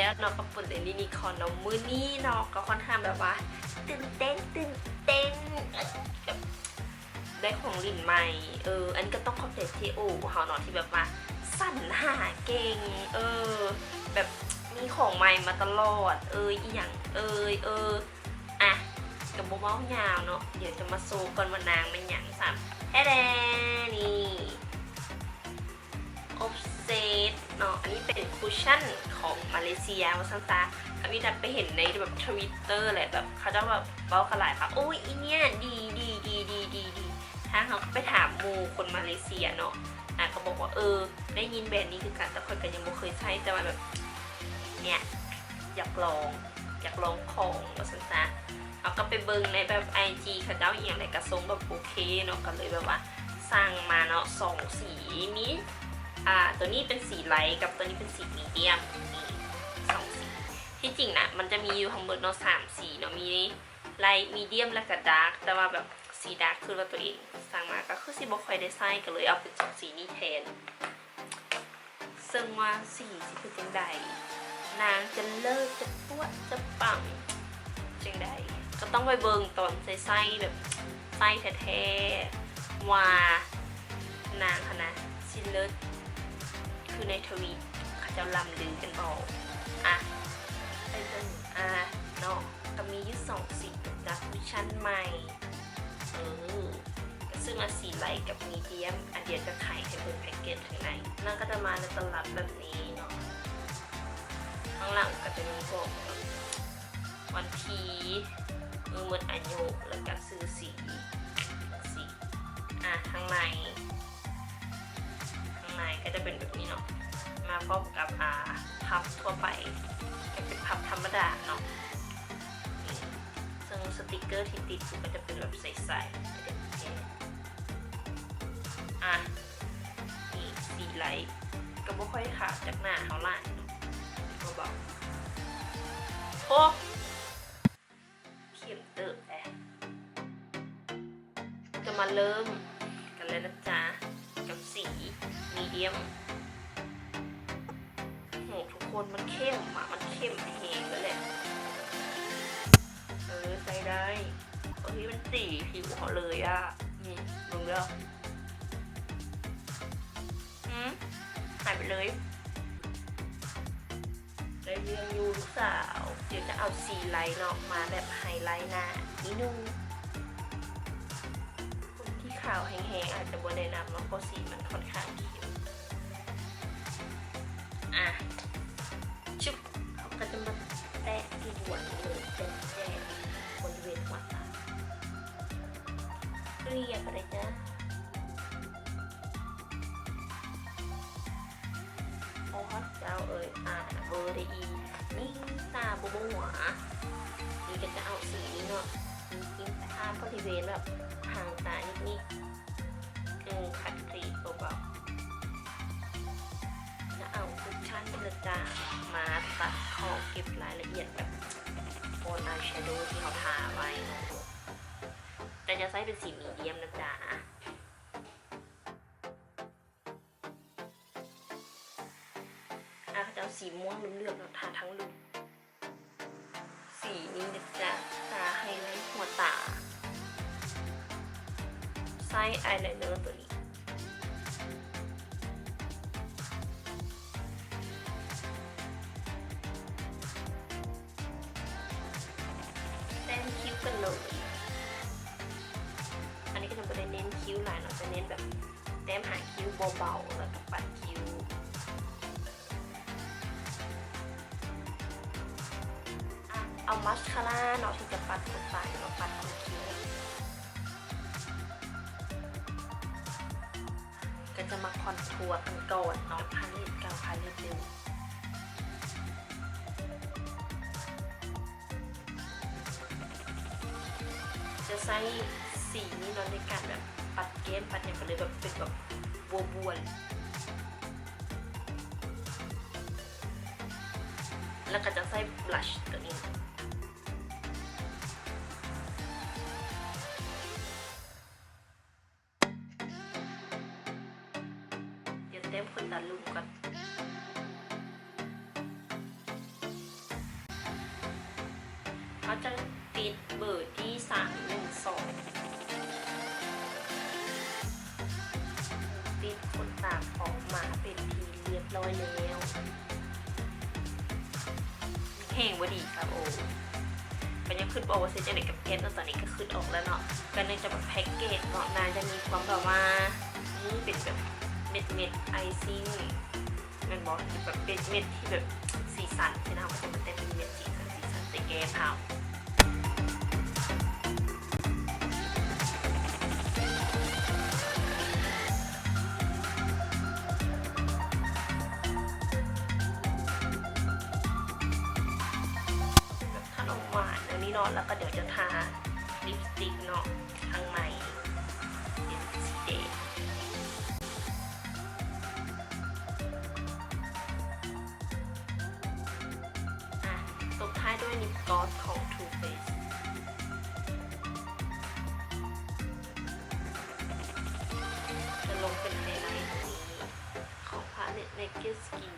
แล้วเนาะ กับเปิ้นเลย Ladynicon เนาะ มื้อนี้เนาะ ก็ค่อนข้างแบบว่าตื่นเต้น ตื่นเต้น แบบได้ของเล่นใหม่ เออ อันนี้ก็ต้องขอบใจเจโอเฮาเนาะ ที่แบบว่าสรรหาเก่ง เออ แบบมีของใหม่มาตลอด เออ อีหยังเอย เออ อ่ะ ก็บ่เว้ายาวเนาะ เดี๋ยวจะมาโชว์ก่อนว่านางแม่นหยังซ้ำ แท้ๆ นี่ Obsessed เนาะ อันนี้เป็นคุชชั่นของมาเลเซียว่าซั่นซะ ทวิตไปเห็นในแบบ Twitter แหละ แบบเขาเจ้าแบบเว้ากันหลายคัก โอ้ย อีเนี่ยดี ดี ดี ดี ดี ดี ถ้าเฮาไปถามหมู่คนมาเลเซียเนาะ นางก็บอกว่า เออ ได้ยินแบรนด์นี้คือกัน แต่ข้อยก็ยังบ่เคยใช้ แต่ว่าแบบ เนี่ย อยากลอง อยากลองของว่าซั่นซะ เฮาก็ไปเบิ่งในแบบ IG เขาเจ้าอีหยังใดก็ทรงแบบโอเคเนาะ ก็เลยแบบว่าสั่งมาเนาะ สองสี มี อ่า ตัวนี้เป็นสีไลท์กับตัวนี้เป็นสีมีเดียม นี่ สองสี ที่จริงนะ มันจะมีอยู่ทั้งหมดเนาะ สามสีเนาะ มีไลท์ มีเดียม แล้วก็ดาร์ก แต่ว่าแบบสีดาร์กคือว่าตัวเองสั่งมาก็คือสิบ่ค่อยได้ใช้ ก็เลยเอาเป็นสองสีนี้แทน ซึ่งว่าสีสิเป็นจั่งใด นางจะเลิศ จะปั๊วะ จะปังจั่งใด ก็ต้องไปเบิ่งตอนใช้ๆ แบบใช้แท้ๆ ว่านางหั้นนะสิเลิศ คือในทวิตเขาเจ้าล่ำลือกันบ่ อ่ะ ไปเบิ่ง อ่ะ เนาะ ก็มีอยู่สองสีจากคุชชั่นใหม่ เออ ก็ซื้อมาสีไลท์กับมีเดียม อันเดียวจะไขให้เบิ่งแพ็กเกจข้างใน นางก็จะมาในตลับแบบนี้เนาะ ข้างหลังก็จะมีบอกวันที่ มื้อหมดอายุ แล้วก็ชื่อสี สี อ่ะ ข้างใน ข้างในก็จะเป็นแบบนี้เนาะ มาพร้อมกับ อ่า พับทั่วไป ก็เป็นพับธรรมดาเนาะ นี่ ซึ่งสติกเกอร์ที่ติดอยู่ก็จะเป็นแบบใสๆ อ่ะ นี่สีไลท์ ก็บ่ค่อยขาวจากหน้าเฮาหลายเนาะ ก็บอก โอ้ เข้มเติบแหละ จะมาเริ่มกันแล้วนะจ๊ะ กับสีมีเดียม โห ทุกคนมันเข้มอะ มันเข้มแฮงเลยแหละ เออ ใช้ได้ เฮ้ย มันสีผิวเขาเลยอะ นี่ เบิ่งเด้อ หืม หายไปเลย ได้เรื่องอยู่ลูกสาว เดี๋ยวจะเอาสีไลท์เนาะ มาแบบไฮไลท์หน้านิดนึง คนที่ขาวแฮงๆ อาจจะบ่แนะนำเนาะ เพราะสีมันค่อนข้างเข้ม อ่ะ ชึบ เขาก็จะมาแตะที่หัวนี้เลย แตะๆ บริเวณหัวตา เกลี่ยไปเลยจ้า โอ้เจ้าเอ้ย อ่า เบอร์ได้อีก นี่ตาบ่บ่หัว นี่ก็จะเอาสีนี้เนาะ นี่กินไปทาบริเวณแบบหางตานิดๆ เออ ขัดกรีดเบาๆ แล้วเอาคุชชั่นนี่ละจ้า มาตัดขอบเก็บรายละเอียดแบบบนอายแชโดว์ที่เขาทาไว้เนาะ แต่จะใช้เป็นสีมีเดียมนะจ๊ะ อ่ะ เขาจะเอาสีม่วงเหลืองๆ เนาะ ทาทั้งลุค สีนี้นะจ๊ะ ทาไฮไลท์หัวตา ใช้อายไลเนอร์ตัวนี้ แต้มคิ้วกันเลย อันนี้ก็จะบ่ได้เน้นคิ้วหลายเนาะ จะเน้นแบบแต้มหางคิ้วเบาๆ แล้วก็ปัดคิ้ว อ่ะ เอามาสคาร่าเนาะ ที่จะปัดขนตา มาปัดขนคิ้ว ก็จะมาคอนทัวร์กันก่อนเนาะ พาเลตเก่า พาเลตเดิม จะใช้สีนี้เนาะ ในการแบบปัดแก้ม ปัดหยัง ก็เลยแบบเป็นแบบบัวๆ แล้วก็จะใช้บลัชตัวนี้ เดี๋ยวแต้มขนตาลุ่มก่อน ຈະຕິດເບີທີ່ສາມໜຶ່ງສອງ ຕິດຂົນຕາອອກມາເປັນທີ່ຮຽບຮ້ອຍແລ້ວ. ແຮງບໍ່ດີຄັບໂອ ກໍຍັງຄິດບໍ່ອອກວ່າຊິເຮັດຈັ່ງໃດກັບແກັບເນາະ. ຕອນນີ້ກໍຄິດອອກແລ້ວເນາະ ກໍເນື່ອງຈາກວ່າແພັກເກດເນາະ ໜ້າຈະມີຄວາມແບບວ່າ ນີ້ເປັນແບບເມັດໆ ໄອຊິງ ແມ່ນບໍ່? ທີ່ແບບເປັນເມັດທີ່ແບບສີສັນຊີ້ນະ ເຮົາກໍຈະມາແຕ່ງເປັນເມັດສີສັນ ສີສັນໃສ່ແກ້ມເຮົາ. ເປັນແບບຂະໜົມຫວານອັນນີ້ເນາະ ແລ້ວກໍດຽວຈະທາລິບສະຕິກເນາະ ຂ້າງໃນເປັນສີແດງ. ອ່ະ ຕົບທ້າຍດ້ວຍລິບກລອສຂອງ Too Faced ຈະລົງເປັນໄຮໄລຕົວນີ້ຂອງ Palette Naked Skin.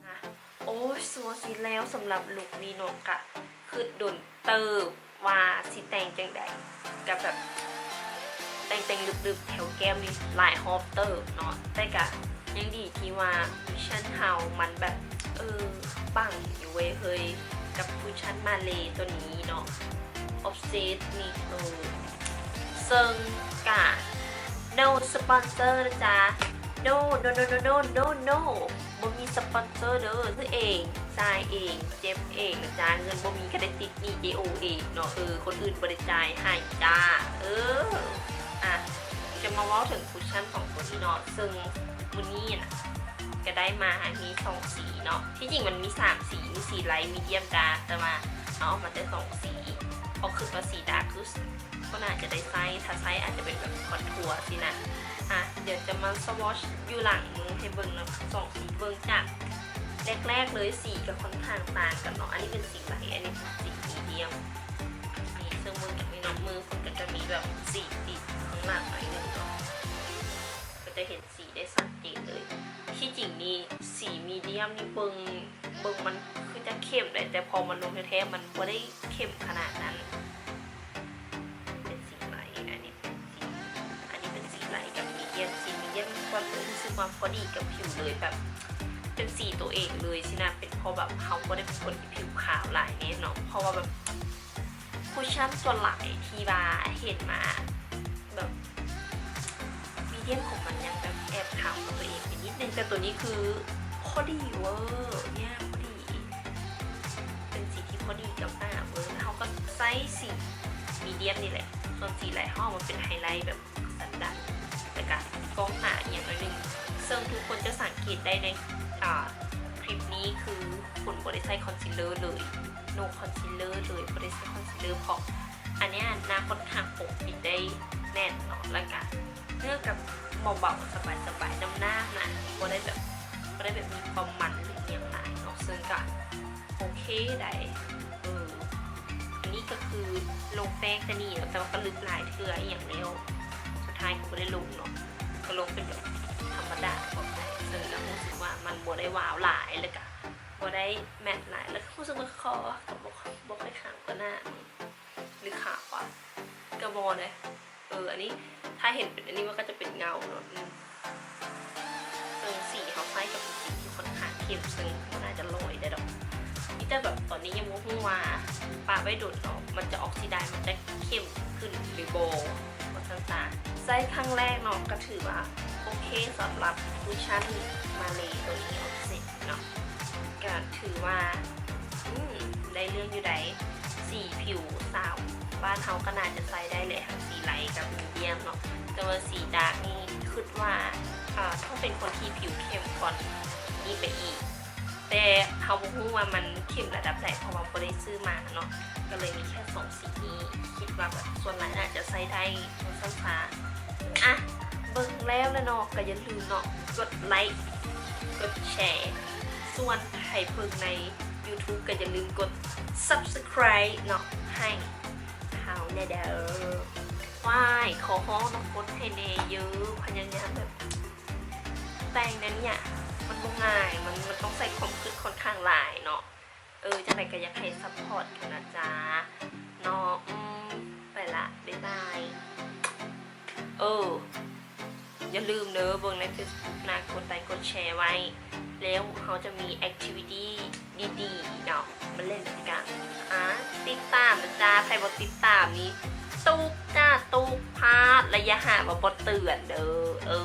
ອະ ໂອ້ຍ ຊົ່ວຊິແລ້ວສຳລັບລຸກນີ້ເນາະ ກະຄິດດົນເຕີບວ່າຊິແຕ່ງຈັ່ງໃດ ກະແບບແຕ່ງໆ ລຶບໆ ແຖວແກ້ມນີ້ຫຼາຍຮອບເຕີບເນາະ ແຕ່ກະຍັງດີທີ່ວ່າຄຸດຊັນເຮົາມັນແບບ ເອີ ປັງຢູ່ເວີຍເຮີ້ຍ ກັບຄຸດຊັນມາເລຕົວນີ້ເນາະ Obsessed ນີ້ ເອີ ເຊິ່ງກະ no sponsor ນະຈ໊ະ no no no no no no no ບໍ່ມີສະປອນເຊີເດີ ຊື້ເອງ ຈ່າຍເອງ ເຈັບເອງນະຈ໊ະ ເງິນບໍ່ມີກໍໄດ້ຕິດໜີ້ເຈໂອເອງເນາະ ເອີ ຄົນອື່ນບໍ່ໄດ້ຈ່າຍໃຫ້ຈ້າ ເອີ ອະ ຈະມາເວົ້າເຖິງຄຸດຊັນສອງຕົວນີ້ເນາະ ເຊິ່ງມື້ນີ້ນະ ກະໄດ້ມາມີສອງສີເນາະ ທີ່ຈິງມັນມີສາມສີ ມີສີໄລ ມີດຽມ ດາກ ແຕ່ວ່າເອົາອອກມາແຕ່ສອງສີ ເພາະຄິດວ່າສີດາກຄື ກໍໜ້າຈະໄດ້ໃຊ້ ຖ້າໃຊ້ອາດຈະເປັນແບບຄອນທົວຊີ້ນະ ອະ ດຽວຈະມາສະວອດຢູ່ຫຼັງມືໃຫ້ເບິ່ງເນາະ ສອງສີ ເບິ່ງຈາກແລກໆ ເລີຍ ສີກໍຄ່ອນຂ້າງຕ່າງກັນເນາະ ອັນນີ້ເປັນສີໄລ ອັນນີ້ເປັນສີມີດຽມ ນີ້ ເຊິ່ງເບິ່ງຈາກນີ້ເນາະ ມືເພິ່ນກໍຈະມີແບບສີຕິດຂ້າງຫຼັງໜ້ອຍໜຶ່ງເນາະ ກໍຈະເຫັນສີໄດ້ຊັດເຈນເລີຍ ທີ່ຈິງນີ້ສີມີດຽມນີ້ເບິ່ງ ເບິ່ງມັນຄືຈະເຂັ້ມເດ ແຕ່ພໍມາລົງແທ້ໆ ມັນບໍ່ໄດ້ເຂັ້ມຂະໜາດນັ້ນ ເປັນສີໄລ ອັນນີ້ເປັນສີ ອັນນີ້ເປັນສີໄລກັບມີດຽມ ສີມີດຽມມີຄວາມຮູ້ສຶກວ່າພໍດີກັບຜິວເລີຍ ແບບເປັນສີຕົວເອງເລີຍຊີ້ນະ ເປັນເພາະແບບເຮົາບໍ່ໄດ້ເປັນຄົນທີ່ຜິວຂາວຫຼາຍແນ່ເນາະ ເພາະວ່າແບບຄຸດຊັນສ່ວນຫຼາຍທີ່ວ່າເຫັນມາ ແບບມີດຽມຂອງມັນຍັງແບບແອບຂາວກວ່າຕົວເອງໄປນິດໜຶ່ງ ແຕ່ຕົວນີ້ຄືພໍດີເວີຍ ເນ່ຍ ພໍດີ ເປັນສີທີ່ພໍດີກັບໜ້າເວີຍ ເຮົາກໍໃຊ້ສີມີດຽມນີ້ແຫຼະ ສ່ວນສີໄລເຮົາເອົາມາເປັນໄຮໄລແບບສັນດັນ ແລ້ວກະກ້ອງໜ້າອີ່ຫຍັງໜ້ອຍໜຶ່ງ ເຊິ່ງທຸກຄົນຈະສັງເກດໄດ້ໃນ ອ່າ ຄລິບນີ້ຄືຝົນບໍ່ໄດ້ໃຊ້ຄອນຊີລເລີເລີຍ ໂນຄອນຊີລເລີເລີຍ ບໍ່ໄດ້ໃຊ້ຄອນຊີລເລີ ເພາະອັນເນີ້ຍໜ້າຂ້ອນຂ້າງປົກປິດໄດ້ແໜ້ນເນາະ ແລ້ວກະເນື້ອກະເບົາໆ ສະບາຍໆ ໜາມໆ ນະ ບໍ່ໄດ້ແບບ ບໍ່ໄດ້ແບບມີຄວາມມັນ ຫຼື ອີ່ຫຍັງຫຼາຍເນາະ ເຊິ່ງກະໂອເຄໄດ໋ ເອີ ອັນນີ້ກະຄືລົງແປ້ງແຕ່ນີ້ແລ້ວ ແຕ່ວ່າກະລຶບຫຼາຍເທື່ອອີ່ຫຍັງແລ້ວ ສຸດທ້າຍກະບໍ່ໄດ້ລົງເນາະ ກະລົງເປັນແບບທຳມະດາທົ່ວໄປ ເຊິ່ງກະຮູ້ສຶກວ່າມັນບໍ່ໄດ້ວ້າວຫຼາຍ ແລ້ວກະ ບໍ່ໄດ້ແມັດຫຼາຍ ແລ້ວກະຮູ້ສຶກວ່າຄໍກໍບໍ່ ບໍ່ຄ່ອຍຂາວກວ່າໜ້າ ຫຼືຂາວວະ ກະບໍ່ເດ ເອີ ອັນນີ້ ຖ້າເຫັນເປັນອັນນີ້ມັນກໍຈະເປັນເງົາເນາະ ອືມ ເຊິ່ງສີເຮົາໃຊ້ກໍເປັນສີທີ່ຄ່ອນຂ້າງເຂັ້ມ ເຊິ່ງບໍ່ໜ້າຈະລອຍໄດ້ດອກ ມີແຕ່ແບບຕອນນີ້ຍັງບໍ່ຮູ້ວ່າປະໄວ້ດົນເນາະ ມັນຈະອອກຊິດາຍ ມັນຈະເຂັ້ມຂຶ້ນຫຼືບໍ່ ວ່າຊັ້ນຊະ ໃຊ້ຄັ້ງແລກເນາະ ກໍຖືວ່າໂອເຄ ສຳລັບຄຸດຊັນມາເລໂຕນີ້ Obsessed ເນາະ ກະຖືວ່າ ອືມ ໄດ້ເລື່ອງຢູ່ໃດ໋ ສີຜິວສາວບ້ານເຮົາກໍໜ້າຈະໃຊ້ໄດ້ແຫຼະ ທັງສີໄລກັບມີດຽມເນາະ ແຕ່ວ່າສີດາກນີ້ຄິດວ່າ ເອີ ຕ້ອງເປັນຄົນທີ່ຜິວເຂັ້ມກ່ອນນີ້ໄປອີກ ແຕ່ເຮົາບໍ່ຮູ້ວ່າມັນເຂັ້ມລະດັບໃດ ເພາະວ່າບໍ່ໄດ້ຊື້ມາເນາະ ກໍເລີຍມີແຄ່ສອງສີນີ້ ຄິດວ່າແບບສ່ວນຫຼາຍໜ້າຈະໃຊ້ໄດ້ ວ່າຊັ້ນຊະ ອະ ເບິ່ງແລ້ວລະເນາະ ກໍຢ່າລືມເນາະ ກົດໄລ ກົດແຊ ສ່ວນໃຜເບິ່ງໃນ YouTube ກໍຢ່າລືມກົດ Subscribe ເນາະ ໃຫ້ເຮົາແດ່ເດີ ວ້າຍ ຂໍຮ້ອງເນາະ ກົດໃຫ້ແດ່ເດີ ພະຍາຍາມແບບ ແຕ່ງແນວນີ້ອະ ມັນບໍ່ງ່າຍ ມັນ ມັນຕ້ອງໃຊ້ຄວາມຄິດຄ່ອນຂ້າງຫຼາຍເນາະ ເອີ ຈັ່ງໃດກໍຢາກໃຫ້ support ກັນນະຈ໊ະເນາະ. ອືມ ໄປລະ ບາຍບາຍ. ເອີ ຢ່າລືມເດີ ເບິ່ງໃນ Facebook ນະ ກົດໄລກົດແຊໄວ້ ແລ້ວເຮົາຈະມີ activity ດີໆເນາະ ມາຫຼິ້ນນຳກັນ. ອ່າ ຕິດຕາມນະຈ໊ະ ໃຜບໍ່ຕິດຕາມນີ້ ຕຸກຈ້າ ຕຸກພາດ ແລະ ຢ່າຫາວ່າບໍ່ເຕືອນເດີ. ເອີ